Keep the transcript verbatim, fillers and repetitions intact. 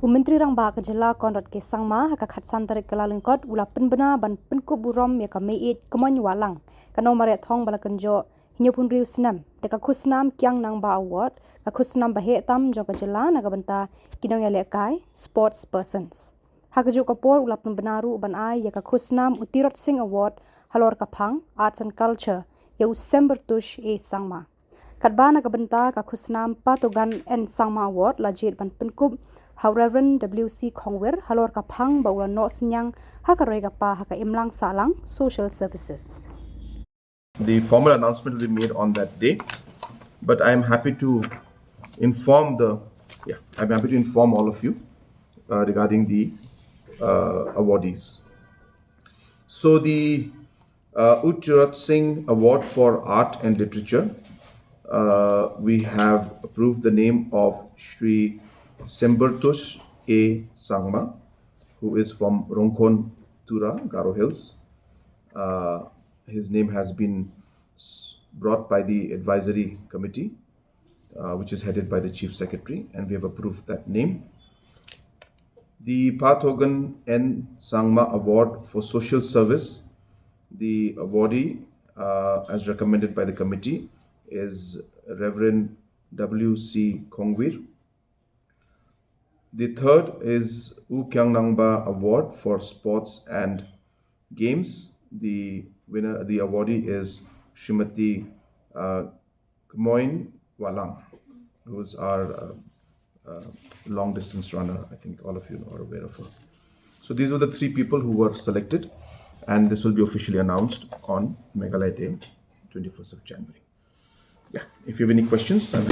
U Myntri Rangbah ka jylla Conrad K Sangma ha ka khatsan tarik Kyllalyngkot u la pynbna ban pynkup burom ïa ka Meiieid Kmoin Wahlang, ka nongmareh thong ba la kynjoh hynñiewphew hynriew snem da ka khusnam Kiang Nangbah Award, ka khusnam ba heh tam jong ka jylla na ka bynta ki nongïalehkai, sports persons. Ha kajuh ka por u la pynbna ruh ban ai ïa ka khusnam U Tirot Sing Award halor ka phang Arts and Culture ïa u Sembertush A Sangma. Katba na ka bynta ka khusnam Patogan N Sangma Award la jied ban pynkup ha u Reverend W C Khongwir halor ka phang ba u la noh synñiang ha ka roi ka par ha ka imlang sahlang, social services. The formal announcement will be made on that day, but I am happy to inform the, yeah, I'm happy to inform all of you uh, regarding the uh, awardees. So the uh, U Tirot Sing Award for Art and Literature, uh, we have approved the name of Shri Sembertush A Sangma, who is from Rongkhon Tura, Garo Hills. Uh, his name has been s- brought by the advisory committee, uh, which is headed by the chief secretary, and we have approved that name. The Pathogan N Sangma Award for Social Service, the awardee, uh, as recommended by the committee, is Reverend W C Khongwir. The third is U Kiang Nangbah Award for Sports and Games. The winner, the awardee is Srimati uh, Kmoin Walang, who is our uh, uh, long distance runner. I think all of you are aware of her. So these were the three people who were selected, and this will be officially announced on Meghalaya Day, twenty-first of January. Yeah, if you have any questions, I'm